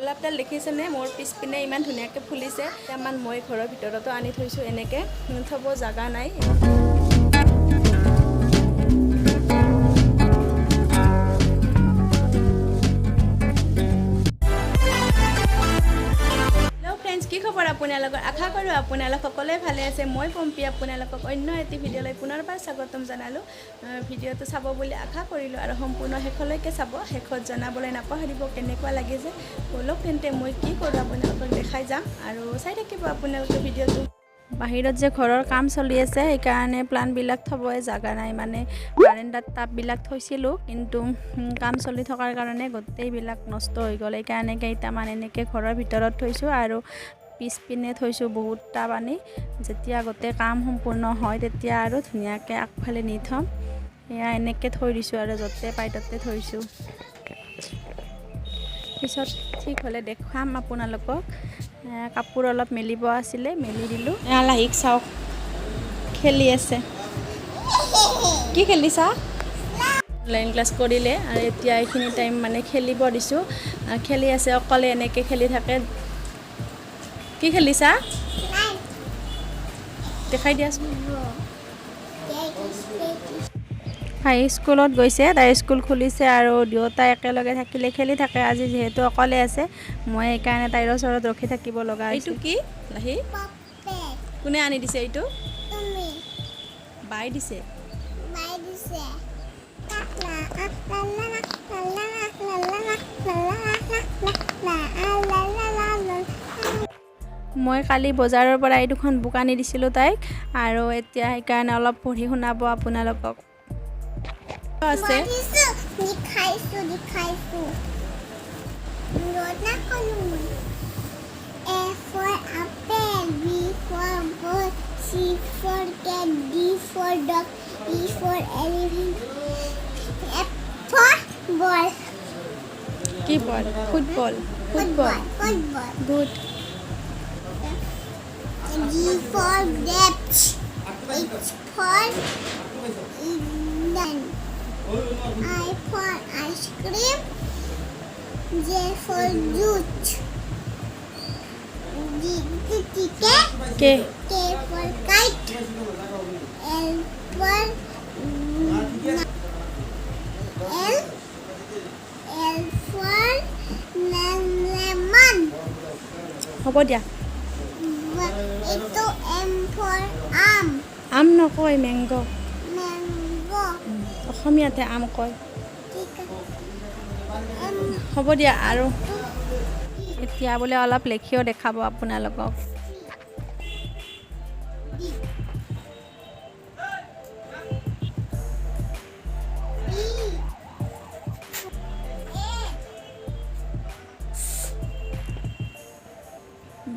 গোলাপডাল দেখিছেনে মোৰ পিছপিনে ইমান ধুনীয়াকৈ ফুলিছে। কেইটামান মই ঘৰৰ ভিতৰতো আনি থৈছোঁ, এনেকৈ থ'ব জাগা নাই। হেল্ল' ফ্ৰেণ্ডছ, কি খবৰ আপোনালোকৰ? আশা কৰোঁ আপোনালোক সকলোৱে ভালে আছে। মই পম্পী আপোনালোকক অন্য এটি ভিডিঅ'লৈ পুনৰবাৰ স্বাগতম জনালোঁ। ভিডিঅ'টো চাব বুলি আশা কৰিলোঁ আৰু সম্পূৰ্ণ শেষলৈকে চাব। শেষত জনাবলৈ নাপাহৰিব কেনেকুৱা লাগিছে। ব'লক তেন্তে মই কি কৰোঁ আপোনালোকক দেখাই যাম আৰু চাই থাকিব আপোনালোকে ভিডিঅ'টো। বাহিৰত যে ঘৰৰ কাম চলি আছে, সেইকাৰণে প্লাণ্টবিলাক থ'বই জাগা নাই। মানে বাৰেণ্ডাত টাববিলাক থৈছিলোঁ, কিন্তু কাম চলি থকাৰ কাৰণে গোটেইবিলাক নষ্ট হৈ গ'ল। সেইকাৰণে কেইটামান এনেকৈ ঘৰৰ ভিতৰত থৈছোঁ আৰু পিছপিনে থৈছোঁ বহুত টাব আনি। যেতিয়া গোটেই কাম সম্পূৰ্ণ হয়, তেতিয়া আৰু ধুনীয়াকৈ আগফালে নি থ'ম। এয়া এনেকৈ থৈ দিছোঁ আৰু য'তে পাই ত'তে থৈছোঁ। পিছত ঠিক হ'লে দেখুৱাম আপোনালোকক। কাপোৰ অলপ মেলিব আছিলে, মেলি দিলোঁ। লাহিক চাওক, খেলি আছে। কি খেলিছা? অনলাইন ক্লাছ কৰিলে আৰু এতিয়া এইখিনি টাইম মানে খেলিব দিছোঁ। খেলি আছে, অকলে এনেকৈ খেলি থাকে। কি খেলিছা, দেখাই দিয়াচোন। তাই স্কুলত গৈছে, তাই স্কুল খুলিছে আৰু দুয়োটা একেলগে থাকিলে খেলি থাকে। আজি যিহেতু অকলে আছে, মই সেইকাৰণে তাইৰ ওচৰত ৰখি থাকিব লগা। এইটো কি লাহি? কোনে আনি দিছে এইটো? বাই দিছে। মই কালি বজাৰৰ পৰা এই দুখন বুক আনি দিছিলোঁ তাইক আৰু এতিয়া সেইকাৰণে অলপ পঢ়ি শুনাব আপোনালোকক আছে। লিখাইছো, লিখাইছো। নকলো মই। A for apple, B for ball, C for cat, D for dog, E for elephant, F for ball. কি বল? Football, football. Football. Good. G for grapes, H for England, I for ice cream, J for juice, G T K. K. K for kite, L for L L for lemon. হ'ব দিয়া। এইটো M for আম। আম নকয়, mango. Mango. অসমীয়াতে আম কয়। ঠিক আছে, M. হ'ব দিয়া আৰু। এতিয়া বোলে অলপ লেখিও দেখাব আপোনালোকক। D E A.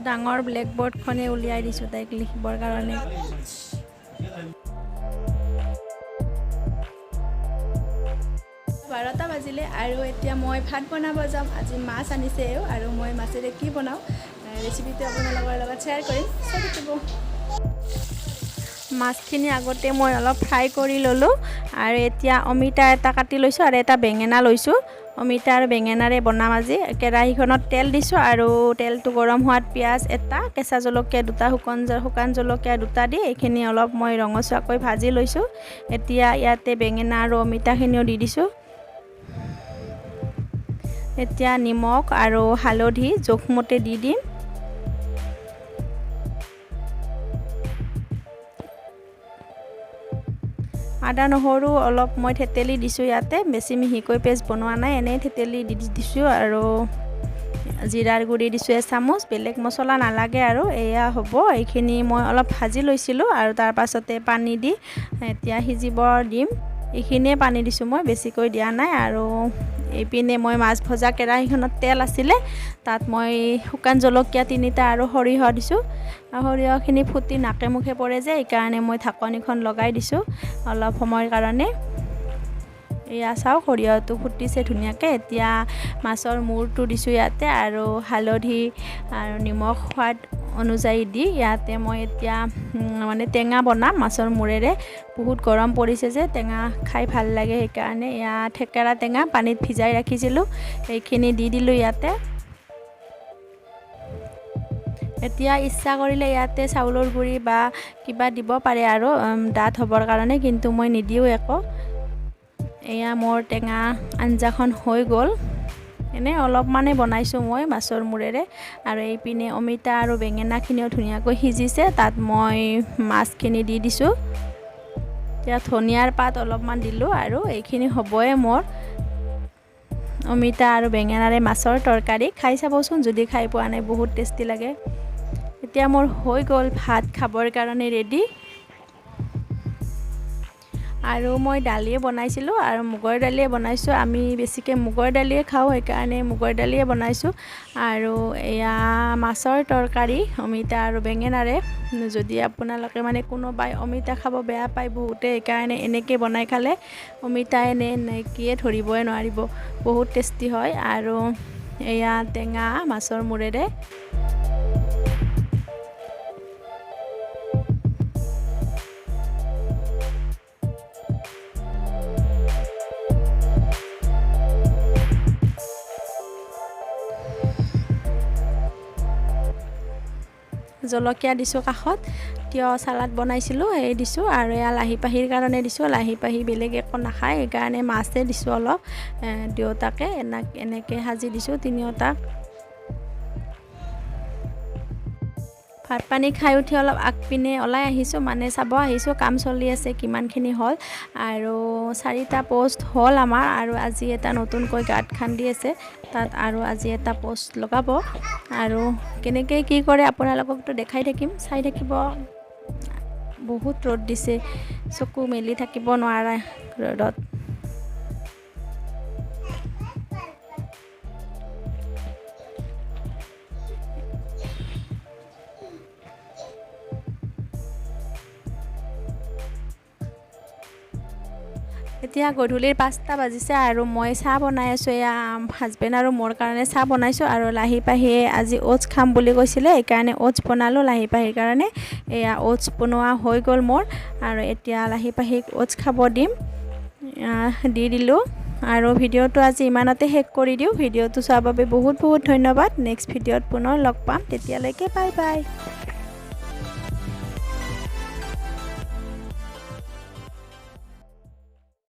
ডাঙৰ ব্লেকবৰ্ডখনে উলিয়াই দিছোঁ তাইক লিখিবৰ কাৰণে। H. 12টা বাজিলে আৰু এতিয়া মই ভাত বনাব যাম। আজি মাছ আনিছে এওঁ আৰু মই মাছেৰে কি বনাওঁ, ৰেচিপিটো আপোনালোকৰ লগত শ্বেয়াৰ কৰিম, চাই থাকিব। মাছখিনি আগতে মই অলপ ফ্ৰাই কৰি ল'লোঁ আৰু এতিয়া অমিতা এটা কাটি লৈছোঁ আৰু এটা বেঙেনা লৈছোঁ। অমিতা আৰু বেঙেনাৰে বনাম আজি। কেৰাহীখনত তেল দিছোঁ আৰু তেলটো গৰম হোৱাত পিঁয়াজ এটা, কেঁচা জলকীয়া দুটা, শুকান জলকীয়া দুটা দি এইখিনি অলপ মই ৰঙচুৱাকৈ ভাজি লৈছোঁ। এতিয়া ইয়াতে বেঙেনা আৰু অমিতাখিনিও দি দিছোঁ। এতিয়া নিমখ আৰু হালধি জোখমতে দি দিম। আদা নহৰু অলপ মই থেতেলি দিছোঁ ইয়াতে, বেছি মিহিকৈ পেষ্ট বনোৱা নাই, এনেই থেতেলি দি দিছোঁ। আৰু জিৰাৰ গুড়ি দিছোঁ এচামুচ, বেলেগ মছলা নালাগে আৰু এয়া হ'ব। এইখিনি মই অলপ ভাজি লৈছিলোঁ আৰু তাৰ পাছতে পানী দি এতিয়া সিজিব দিম। এইখিনিয়ে পানী দিছোঁ মই, বেছিকৈ দিয়া নাই। আৰু এইপিনে মই মাছ ভজা কেৰাহীখনত তেল আছিলে, তাত মই শুকান জলকীয়া 3টা আৰু সৰিয়হ দিছোঁ। আৰু সৰিয়হখিনি ফুটি নাকে মুখে পৰে যে, সেইকাৰণে মই ঢাকনিখন লগাই দিছোঁ অলপ সময়ৰ কাৰণে। এয়া চাওক, সৰিয়হটো ফুটিছে ধুনীয়াকৈ। এতিয়া মাছৰ মূৰটো দিছোঁ ইয়াতে আৰু হালধি আৰু নিমখ সোৱাদ অনুযায়ী দি ইয়াতে মই এতিয়া মানে টেঙা বনাম মাছৰ মূৰেৰে। বহুত গৰম পৰিছে যে, টেঙা খাই ভাল লাগে, সেইকাৰণে এয়া থেকেৰা টেঙা পানীত ভিজাই ৰাখিছিলোঁ, সেইখিনি দি দিলোঁ ইয়াতে। এতিয়া ইচ্ছা কৰিলে ইয়াতে চাউলৰ গুড়ি বা কিবা দিব পাৰে আৰু ডাঠ হ'বৰ কাৰণে, কিন্তু মই নিদিওঁ একো। এয়া মোৰ টেঙা আঞ্জাখন হৈ গ'ল। এনেই অলপমানে বনাইছোঁ মই মাছৰ মূৰেৰে। আৰু এইপিনে অমিতা আৰু বেঙেনাখিনিও ধুনীয়াকৈ সিজিছে, তাত মই মাছখিনি দি দিছোঁ। এতিয়া ধনিয়াৰ পাত অলপমান দিলোঁ আৰু এইখিনি হ'বই মোৰ অমিতা আৰু বেঙেনাৰে মাছৰ তৰকাৰী। খাই চাবচোন যদি খাই পোৱা নাই, বহুত টেষ্টি লাগে। এতিয়া মোৰ হৈ গ'ল ভাত খাবৰ কাৰণে ৰেডি। আৰু মই দালিয়ে বনাইছিলোঁ আৰু মুগৰ দালিয়ে বনাইছোঁ। আমি বেছিকৈ মুগৰ দালিয়ে খাওঁ, সেইকাৰণে মুগৰ দালিয়ে বনাইছোঁ। আৰু এয়া মাছৰ তৰকাৰী অমিতা আৰু বেঙেনাৰে। যদি আপোনালোকে মানে কোনোবাই অমিতা খাব বেয়া পায় বহুতে, সেইকাৰণে এনেকৈ বনাই খালে অমিতা এনে কিয়ে ধৰিবই নোৱাৰিব, বহুত টেষ্টি হয়। আৰু এয়া টেঙা মাছৰ মূৰেৰে। জলকীয়া দিছোঁ কাষত, তিয়ঁহ চালাড বনাইছিলোঁ সেই দিছোঁ। আৰু এয়া লাহি পাহিৰ কাৰণে দিছোঁ, লাহি পাহি বেলেগ একো নাখায় সেইকাৰণে মাছে দিছোঁ অলপ। দুয়োটাকে এনেকৈ সাজি দিছোঁ তিনিওটাক। ভাত পানী খাই উঠি অলপ আগপিনে ওলাই আহিছোঁ, মানে চাব আহিছোঁ কাম চলি আছে কিমানখিনি হ'ল। আৰু 4টা প'ষ্ট হ'ল আমাৰ। আৰু আজি এটা নতুনকৈ গাঁত খান্দি আছে, তাত আৰু আজি এটা প'ষ্ট লগাব। আৰু কেনেকৈ কি কৰে আপোনালোককতো দেখাই থাকিম, চাই থাকিব। বহুত ৰ'দ দিছে, চকু মেলি থাকিব নোৱাৰা ৰ'দত। এতিয়া গধূলিৰ 5টা বাজিছে আৰু মই চাহ বনাই আছোঁ। এয়া হাজবেণ্ড আৰু মোৰ কাৰণে চাহ বনাইছোঁ। আৰু লাহি পাহিয়ে আজি অ'টছ খাম বুলি কৈছিলে, সেইকাৰণে অ'টছ বনালোঁ লাহি পাহিৰ কাৰণে। এয়া অ'টছ বনোৱা হৈ গ'ল মোৰ। আৰু এতিয়া লাহি পাহিক অ'টছ খাব দিম, দি দিলোঁ। আৰু ভিডিঅ'টো আজি ইমানতে শেষ কৰি দিওঁ। ভিডিঅ'টো চোৱাৰ বাবে বহুত বহুত ধন্যবাদ। নেক্সট ভিডিঅ'ত পুনৰ লগ পাম, তেতিয়ালৈকে বাই বাই।